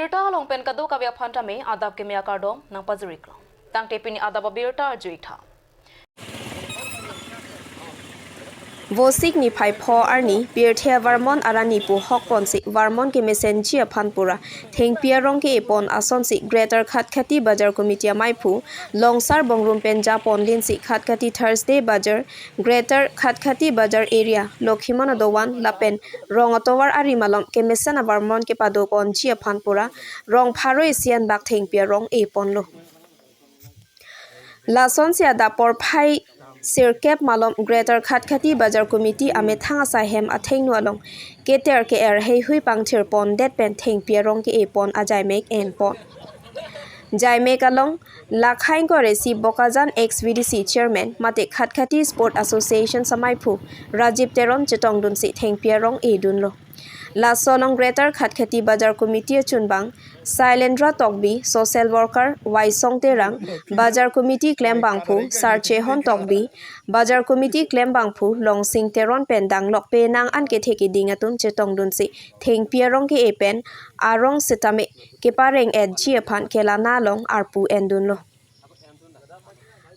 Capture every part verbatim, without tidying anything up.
Birta along pen kadokave aphan tame adap keme akardom nangpajiriklo. Tangte pini adap abirta arju-ik tha. Vosik niphai pho arni, pirthe Varmon arani pu hokponsi Varmon kemesenji aphan pura thengpi arong ke-epon asonsi Greater Khatkhati Bazar Committee amaiphu Longsar Bongrung pen japon linsi Khatkhati Thursday Bazar, Greater Khatkhati Bazar Area, Lokhimon Adovan lapen rong atovar ari malom kemesen avarmon kepadoponji aphan pura rong pharo isi anbak thengpi arong eponlo. Lasonsi adap porphai sirkep malom Greater Khatkhati Bazar Committee amethang asai hem athengno along keter ke-er heihui pangthirpondet pen thengpi arong ke-epon ajaimek enpon. Jaimek along lakhain koresi Bokajan ex V D C chairman mate Khatkhati Sport Association amaiphu Rajiv Teron chetongdunsi thengpi arong edunlo. Laso along Greater Khatkhati Bazar Committee achunbang Sailendra Tokbi, social worker Waisong Terang, Bazar Committee klembangphu Sarchehon Tokbi, Bazar Committee klembangphu Longsing Teron pen danglok penang an kethe keding atum chetongdunsi thengpi arong ke-e pen arong sitame kepareng-etji aphan kelana along arpu endunlo.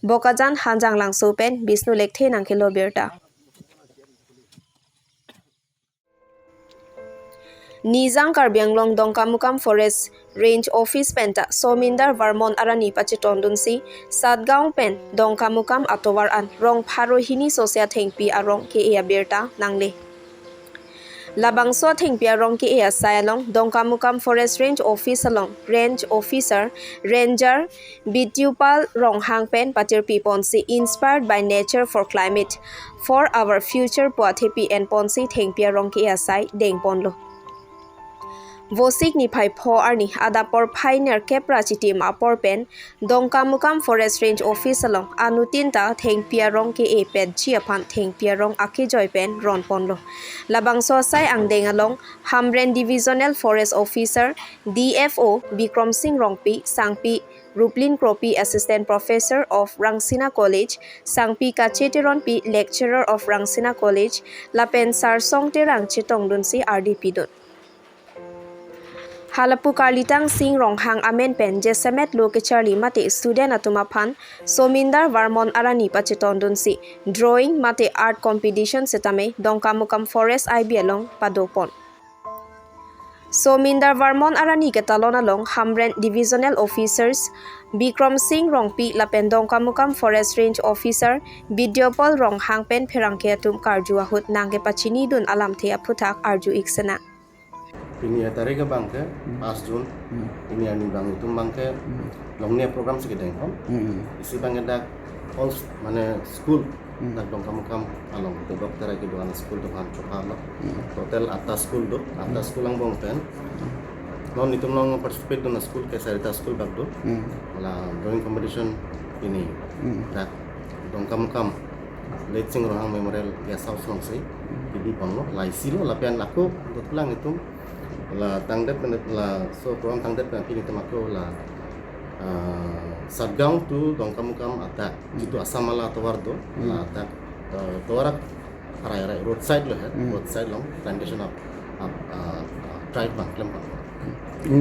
Bokajan Hanjanglangso pen Bishnu Lekthe nangkelo birta. Nijang Karbi Anglong Dongkamukam Forest Range Office penta Somindar Varmon arani pachetongdunsi Satgaon pen Dongkamukam atovar an rong pharo hini sosya thengpi arong ke-e abirta nangle. Labangso thengpi arong ke-e asai along Dongkamukam Forest Range Office along Range Officer, Ranger, Bityupal Ronghang pen patirpiponsi Inspired by Nature for Climate for Our Future pu athepi enponsi thengpi arong ke-e asai dengponlo. Vosik niphai pho arni adap porphai nerkep ra chitim apor pen Dongkamukam Forest Range Office along anuttin ta thengpi arong ke-e petji aphan thengpi arong akejoi pen ronponlo. Labangso asai angdeng along Hamren Divisional Forest Officer, D F O, Bikrom Singh Rongpi, Sangpi Ruplin Kropi, Assistant Professor of Rangsina College, Sangpi Kache Teronpi, Lecturer of Rangsina College, lapen Sarsong Terang chetongdunsi ardi pidun. Halapu Karlitang Singh Ronghang amen pen jasemet lo kecharli mate student atum aphan Somindar Varmon arani pachetongdunsi drawing mate art competition sitame Dongkamukam Forest I B along padopon. Somindar Varmon arani ketalon along Hamren Divisional Officers Bikrom Singh Rongpi lapen Dongkamukam Forest Range Officer Bidyopal Ronghang pen pherangke atum karju ahut nangkepachinidun alamthe aphuthak arju-ik sena. Pini atarik abang ke pas June. Hmm. Pini arni abang itum abang ke Hmm. longle program si kedengpon. Hmm. Isi abang ke dak all s-, mane school Hmm. dak Dongkamukam along tebok terai kedo-an school do aphan chopha lo. Hmm. Total atta school do, atta Hmm. school angbong pen. Non itum along participate dun school ke sarita school bak do. Hmm. La drawing competition pini Hmm. dak Dongkamukam Late Singh Ronghang Memorial Guest House alongsi kebiponlo, la isi lo, lapen ako dotlang itum la tangdet pen laso program tangdet pen pini itum ako la, ah, Satgaon to Dongkamukam adak, Hmm. jitu Assam Mala atovar do, Hmm. la adak, ah, tovar arai arai roadside lo he, Hmm. roadside along plantation of, of, ah, ah, tribe abang klempon.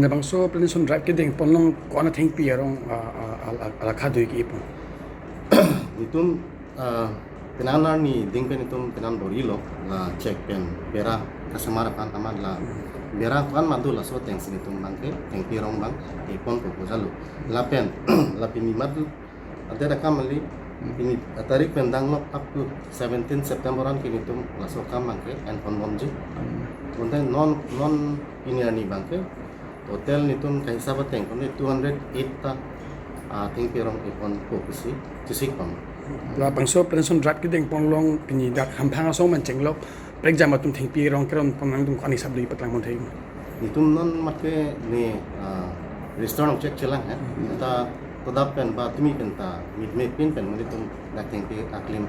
Labangso plantation drive kedengpon along ko-an athengpi arong, ah, ah, ah, ah, alakha do-ik epon? Itum, ah, penang arni ding pen itum penang bor-ilo, la chek pen bera kasemar aphan amat la bera aphan madu laso atengsi itum abang ke thengpi arong abang eponpo pu jalo. Lapen la pini mat adet akam kali, pini atarik pen danglok up to seventeen September an ke itum laso akam abang ke enponbomji. Bonta non, non pini arni abang ke total itum kahisap ateng kone two hundred eight ta, ah, thengpi arong eponpo pusi chesikpon. Labangso plantation drive kedengpon along pini dak hamphang asong mancheng lok prekjam atum thengpi arong keronpon nangdun ko-an hisap do-ik patlang mon thei. Itum non mat ke ne, ah, register along check chelang he. Hmm. Ta todap pen ba tumi pen ta mit mit pin pen muli itum dak thengpi aklim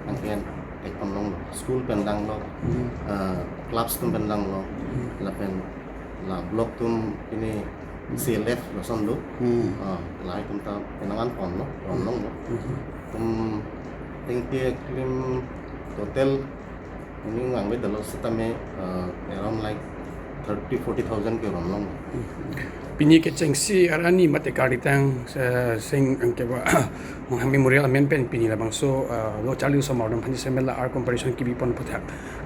angken ekpon longlo. School pen danglok, Hmm. ah, clubs atum pen danglok, Hmm. lapen la block atum pini C L F lason do. Hmm. Ah, lahai atum ta penang an ponlo, pon longlo. Hmm. Itum thengpi aklim total pini vangve dolo sitame, ah, around like thirty, forty thousand ke ron long. Pini kechengsi arni mate karditang, eh, sing angke ba, Memorial amen pen pini labangso, eh, lo charli osomar dong phan semen la ar compensation kebi pon puthak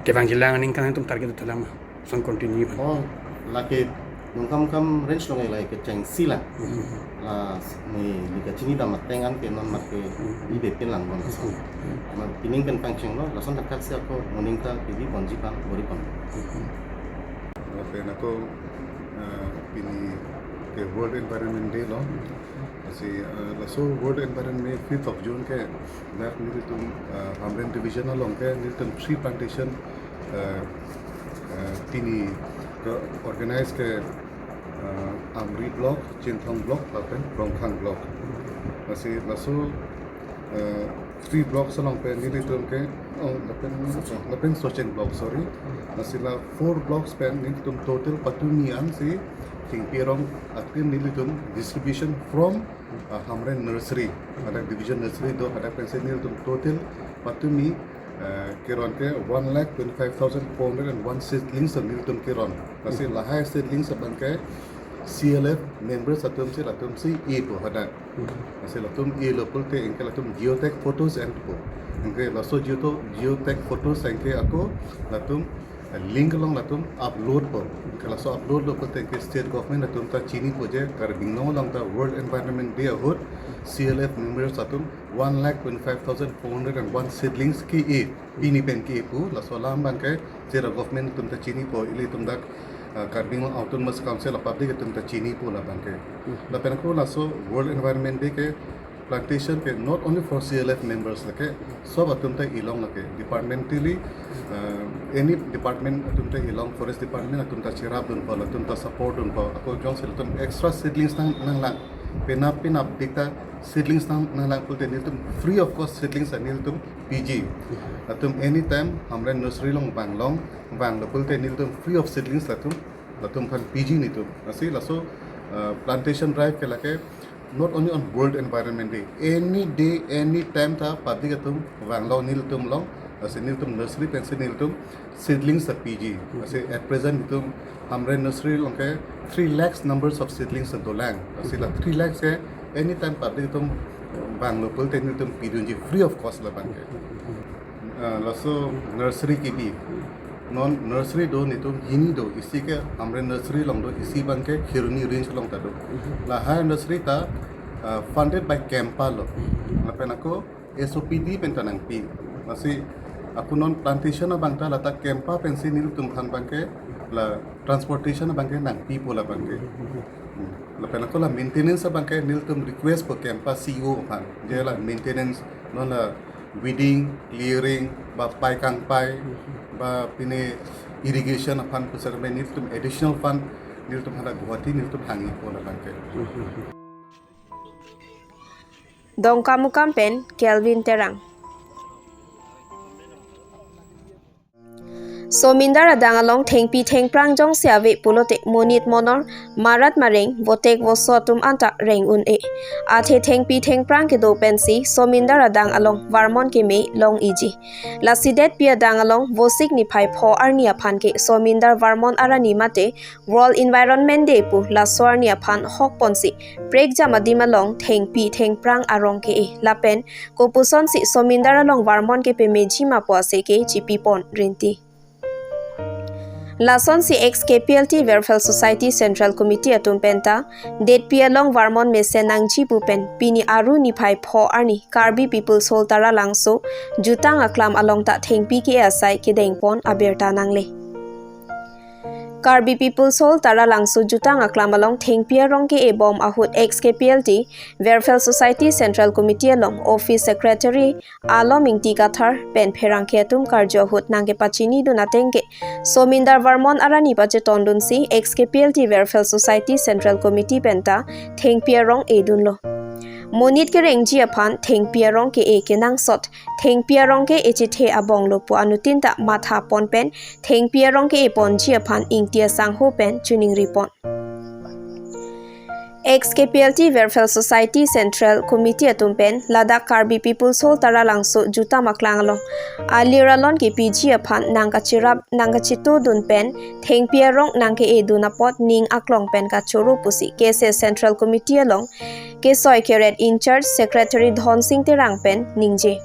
kevang jilang aning kan atum target uthelang ma. Son continue. Oh, lake Dongkamukam range along lake kechengsi lang. Hmm. La s-, ni, ni kachini dam ateng an ke non mat ke Hmm. ibe pin lang bon lason. Hmm. Ma pining pen pangcheng lo, lason thakthak si ako moning ta kebi ponji pan, bori pon. Hmm. Lapen ako, eh, pini ke World Environment Day lo. Lasi, eh, laso World Environment Day, fifth of June ke, dak nelitum, eh, Hamren Division along ke, nelitum tree plantation, eh, eh, pini ke organize ke, eh, Amri Block, Chinthong Block, lapen Rongkhang Block. Lasi laso, eh, three blocks along pen nelitum ke, oh, lapen, Socheng. Lapen Socheng Block, sorry. Lasi la four blocks pen nelitum total patumi an si thengpi arong atin nelitum distribution from, uh, Hamren Nursery. Hadak Division Nursery do, hadak pensi nelitum total patumi, uh, keron ke one lakh twenty-five thousand four hundred and one seedlings nelitum keron. Lasi lahai seedlings abang ke C L F members atum si latum si e-po hadak. Lasi latum e-lo pulote anke latum geotag photos enpo. Anke laso geoto-, geotag photos anke ako latum, eh, link along latum upload po. Anke laso upload lo pulote anke state government atum ta chinipo je Karbi Anglong along ta World Environment Day ahut C L F members atum one lakh twenty-five thousand four hundred and one seedlings ke-e. Pini pen ke-e pu, laso alam abang ke state government atum ta chinipo, ilitum dak, ah, Karbi Anglong Autonomous Council a-public atum ta chinipo labang ke. Hmm. Lapen ako laso World Environment Day ke plantation ke not only for C L F members lake, sob atum ta e-long lake, departmentally, ah, any department atum ta e-long, forest department atum ta cherap dunpo, latum ta support dunpo, ako jongsi latum extra seedlings nang, nanglang, penap penap dik ta seedlings nang, nanglang pulote nelitum free of cost seedlings nelitum piji. Latum anytime Hamren Nursery along vanglong, vanglo pulote nelitum free of seedlings latum, latum aphan piji nelitum. Lasi laso, uh, plantation drive ke lake not only on World Environment Day, any day, any time ta public atum vanglong nelitum along, lasi nelitum nursery pensi nelitum seedlings ta piji. Lasi at present nelitum Hamren Nursery along ke three lakhs numbers of seedlings dolang. Lasi la three lakhs ke anytime public atum vanglo pulote nelitum pidunji free of cost labang ke. Ah, laso nursery kebi. Non nursery do nelitum hini do, isi ke Hamren Nursery along do, isi abang ke Kheroni Range along ta do. Lahai nursery ta, ah, funded by KEMPA lo. Lapen ako S O P D pen ta nangpi. Lasi ako non plantation abang ta lata KEMPA pensi nelitum aphan abang ke la transportation abang ke nangpipo labang ke. Hmm. Lapen ako la maintenance abang ke nelitum request po KEMPA C E O aphan. Je la maintenance non la weeding, clearing, ba pai kangpai, ba pine irrigation aphan pusar nelitum additional fund nelitum hala Guwahati nelitum hangjipo labang ke. Dongkamukam pen Kelvin Terang. Somindar adang along thengpi thengphrang jongsi ave pulote monit monor, marat mareng, votek voso atum anta reng un-e. Athe thengpi thengphrang kedo pensi Somindar adang along varmon keme long-iji. Lasi detpi adang along Vosik niphai pho arni aphan ke Somindar varmon arni mate World Environment Day pu laso arni aphan hokponsi prekjam adim along thengpi thengphrang arong ke-e lapen kopusonsi Somindar along varmon kepemeji ma pu ase ke chipipon rinti. Lasonsi ex K P L T Welfare Society Central Committee atum penta detpi along varmon mesen nangji pu pen pini Aru niphai pho arni Karbi People's Hall Taralangso jutang aklam along ta thengpi ke-e asai kedengpon abirta nangle. Karbi People's Hall Taralangso jutang aklam along thengpi arong ke-e bom ahut ex K P L T Welfare Society Central Committee along Office Secretary Alom Ingti Kathar pen pherangke atum karju ahut nangkepachinidun ateng ke Somindar varmon arni pachetondunsi ex K P L T Welfare Society Central Committee penta thengpi arong edunlo. Monit kerengji aphan thengpi arong ke-e kenangsot, thengpi arong ke echethe abong lo pu anuttin ta mathapon pen thengpi arong ke-e ponji aphan Ingti asangho pen chiningripon. Ex K P L T Welfare Society Central Committee atum pen ladak Karbi People's Hall Taralangso Jutam Aklang along alir alon kepiji aphan nangkachirap nangkachitudun pen thengpi arong nangke-edun apot ning aklong pen kachoro pusi K S A Central Committee along kesoi keret in charge Secretary Dhonsing Terang pen ningje.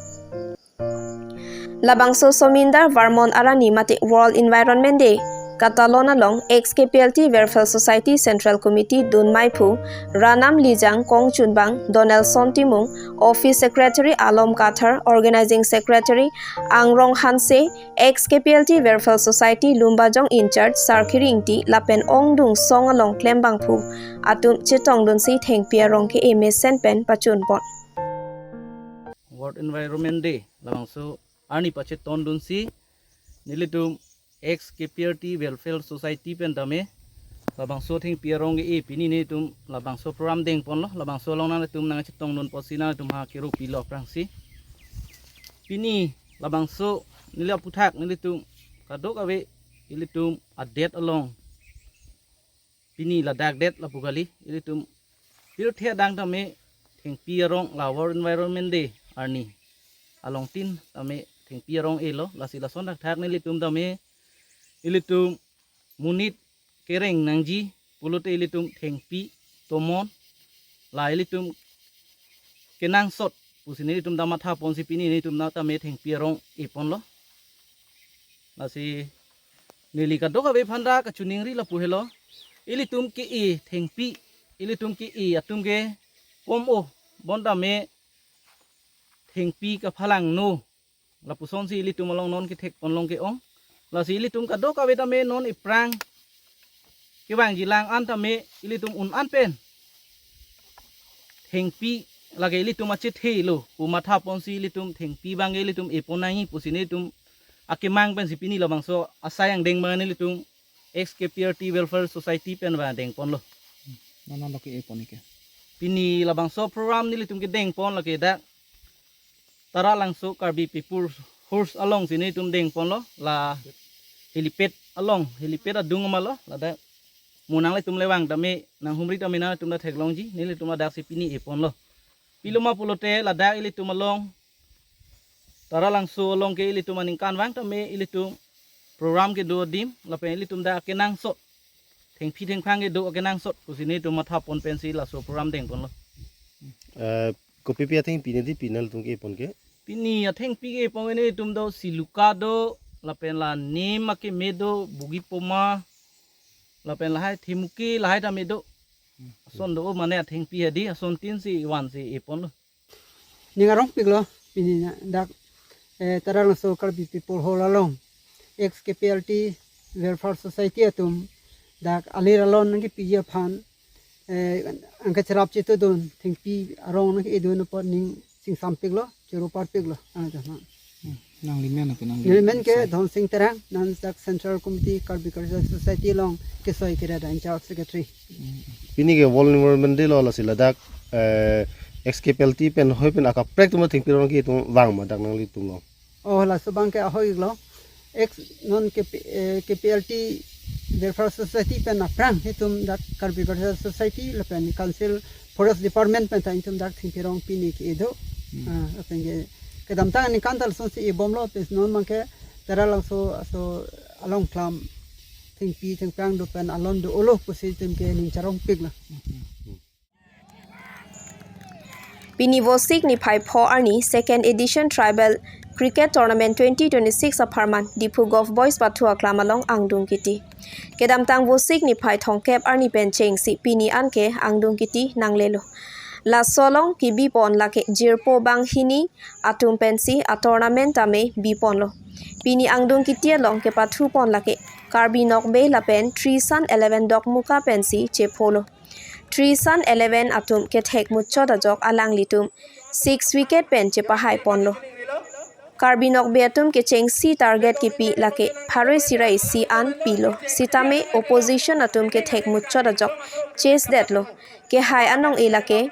Labangso Somindar Varmon arni mate World Environment Day katalon along ex K P L T Welfare Society Central Committee dunmaiphu Ranam Lijang, kongchunbang Donaldson Timung, Office Secretary Alom Kathar, Organizing Secretary Angrong Hanse, ex K P L T Welfare Society Lumbajong in charge Sarkiri Ingti lapen ongdung song along klembangphu atum chetongdunsi thengpi arong ke-e mesen pen pachunpon. World Environment Day labangso arni pachetongdunsi nelitum ex K P L T Welfare Society pen tame labangso thengpi arong ke-e pini nelitum labangso program dengponlo. Labangso along nanglitum nangchetongdun apotsi nanglitum ha kero pilo aphrangsi. Pini labangso neli aputhak nelitum kadokave ilitum adet along pini ladak det lapu kali, ilitum pirthe adang tame thengpi arong la World Environment Day arni along tin tame thengpi arong elo. Lasi lason thakthak nelitum tame ilitum monit kereng nangji pulote ilitum thengpi tomon la ilitum kenangsot pusi nelitum ta mathaponsi pini nelitum ta tame thengpi arong eponlo. Lasi neli kadokave aphan ta kachiningri lapu helo. Ilitum ke-e thengpi, ilitum ke-e atum ke kom o, bonta me thengpi kaphalangno. Lapusonsi ilitum along non kethekpon long ke-ong. Lasi ilitum kadokave tame non iphrang kevangji lang an tame ilitum un-an pen thengpi lake ilitum achethelo pu mathaponsi ilitum thengpi abang ilitum epon nangji pusi nelitum akemang pensi pini labangso asai angdeng abang nelitum ex K P L T Welfare Society pen abang dengponlo. Mane lo ke-epon ke? Pini labangso program nelitum kedengpon lake dak Taralangso Karbi People's Hall alongsi nelitum dengponlo, la helipad along, helipad adung ma lo, ladak mo nanglitum le vang tame, nanghumri tame nanglitum ta theklongji, nelitum ladaksi pini eponlo. Pilo ma pulote ladak ilitum along Taralangso along ke ilitum aningkanvang tame ilitum program kedo adim lapen ilitum ta akenangsot, thengpi thengphang kedo akenangsot pusi nelitum mathapon pensi laso program dengponlo. Eh, kopi pi athengpi neli pini nelitum ke-epon ke? Pini athengpi ke-epon ke nelitum do siluka do, lapen la nim akeme do, bugi poma, lapen lahai themuki lahai tame do. Ason do mane athengpi hadi, ason tinsi vansi eponlo. Ning arongpiklo, pini na dak, eh, Taralangso Karbi People Hall along ex K P L T Welfare Society atum dak alir alon nangkepiji aphan, eh, nangkacharap chetudun thengpi arong nangke-edun apot ning chingsampiklo, choro parpiklo, ano jama. Nangli men apa nangli? Neli men ke Dhonsing Terang, nang dak Central Committee Karbi Cultural Society along kesoi keret in charge secretary. Pini ke World Environment Day lo, lasi ladak, eh, ex K P L T pen hoi pen akaprek atum thengpi arong ke-etum vang ma dak nanglitum lo? Oh, laso abang ke ahoi lo. Ex non K P, eh, K P L T Welfare Society pen aphrang itum dak Karbi Cultural Society lapen Council Forest Department pen ta itum dak thengpi arong pini ke-e do. Hmm. Ah, lapen ke kedamtang aningkan ta lasonsi ebomlo, pes non abang ke Taralangso aso along klam thengpi thengphang do pen alon do-olo pusi itum ke ning charongpiklo. Pini Vosik niphai pho arni second edition Tribal Cricket Tournament twenty twenty-six apharman Diphu Golf Boys pathu aklam along angdung kiti. Kedamtang Vosik niphai thomkep arni pen chengsi pini anke angdung kiti nanglelo. Laso along kebipon lake jirpo banghini atum pensi a-tournament tame biponlo. Pini angdung kiti along kepathupon lake Karbi Nokbe lapen Trisan Eleven Dokmoka pensi chepholo. Trisan Eleven atum kethek muchot ajok alanglitum six wicket pen chepahaiponlo. Karbi Nokbe atum kechengsi target kipi lake pharo isi ra isi an pilo. Sitame opposition atum kethek muchot ajok chase detlo. Kehai anong-e lake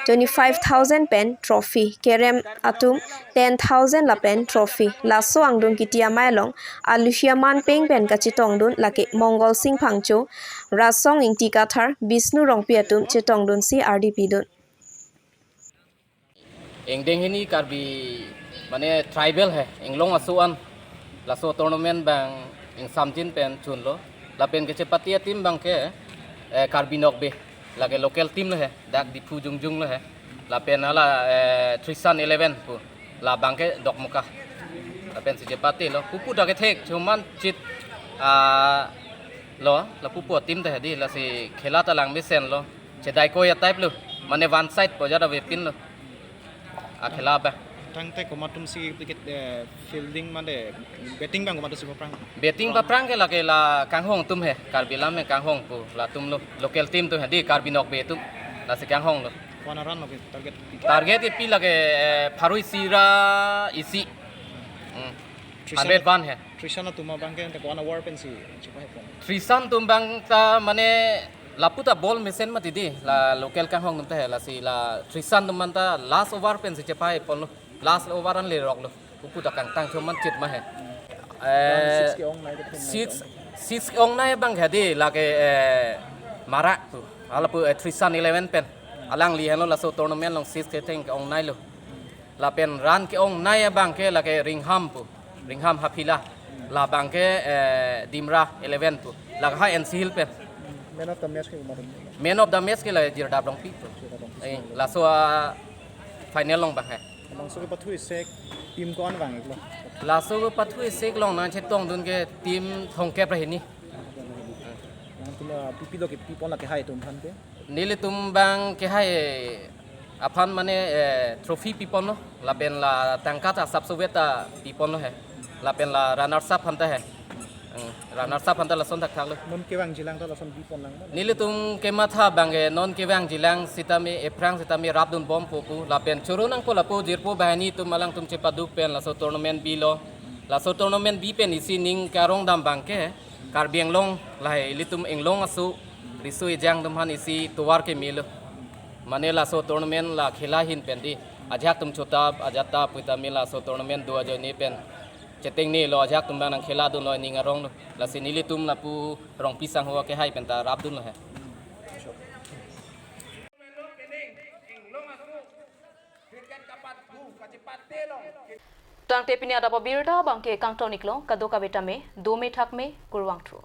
twenty-five thousand pen trophy, kerem atum ten thousand lapen trophy. Laso angdung kiti amei along aluhi aman peng pen kachetongdun lake Mongol Sing Phangcho, Rasong Ingti Kathar, Bishnu Rongpi atum chetongdunsi ardi pidun. Ingdeng hini Karbi mane tribal he, inglong aso an. Laso tournament abang ingsamjin pen chunlo. Lapen kechepate ateam abangke, eh, Karbi Nokbe, lake local team lo he, dak Diphu jongjong lo he. Lapen hala, eh, Trisan Eleven pu, labangke Dokmoka. Lapensi chepatelo, pupu dak kethek chuman chit, ah, lo, la pupu ateam ta hedi, lasi khela ta lang mesenlo. Chedaikoi a-type lo, mane one side pu ajat avepinlo akhela abang. Tangte komat atumsi, eh, fielding mane batting abang komat atumsi paprang? Batting paprang ke lake la kanghong atum he, Karbi Lamheng Kanghong pu latum lo, local team atum hedi, Karbi Nokbe atum, lasi kanghonglo. Ko-an a-run lo ke target? Target ke pi lake, eh, pharo isi ra isi. Hmm. Trisan, hundred one he. Trisan atum abangke ante ko-an a-over pensi chepahepo? Trisan atum abang ta mane lapu ta ball mesen mati di, la local kanghong atum ta he, lasi la Trisan atum abang ta last over pensi chepaheponlo. Last over an leroklo. Pupu ta kangtang chuman chit ma he. Eh, six ke-ongnei ke team six, nai six ke-ongnei abang hedi lake, eh, Marak pu. Hala pu, eh, Trisan Eleven pen. Alangli henlo laso tournament along six ke-theng ke-ongneilo. Lapen run ke-ongnei abangke lake Ringham pu, Ringham Haphila. Labangke, eh, Dimra Eleven pu. Lake ha N C Hills pen. Man of the match ke komat atum? Man of the match ke la Jirdap Rongpi pu. Jirdap Rongpi. Eh, laso a-final along abang he. Labangso kepathu isi team ko-an vang-iklo? Laso kepathu isi along nangchetongdun ke team thomkep ra hini. Nangtum, ah, pi pilo ke pipon lake hai atum aphan ke? Nelitum abang kehai aphan mane, eh, trophy piponlo, lapen la tangka ta sapsovet ta piponlo he, lapen la runners up aphanta he. Hmm, runners up aphanta lason thakthaklo. Non kevangjilang ta lason bipon lang ma? Nelitum kematha abangke non kevangjilang sitame ephrang sitame rapdunbompo pu, lapen choro nangpo lapu jirpo banghini atum alangtum chepaduk pen laso tournament bilo. Laso tournament bi pen isi ning karong dam abangke Karbi Anglong lahai ilitum inglong aso riso ejang atum aphan isi tovar kemelo. Mane laso tournament la khela ahin pen di, ajahak atum chotap ajat ta puta me laso tournament do ajoine pen chetengnelo, ajahak atum abang nangkheladunlo ning aronglo. Lasi nelitum lapu Rongpi sangho akehai pen ta rapdunlo he. Tangte pini adap abirta abangke kangton-iklo, kadokave tame dome thakme, kurvangthu.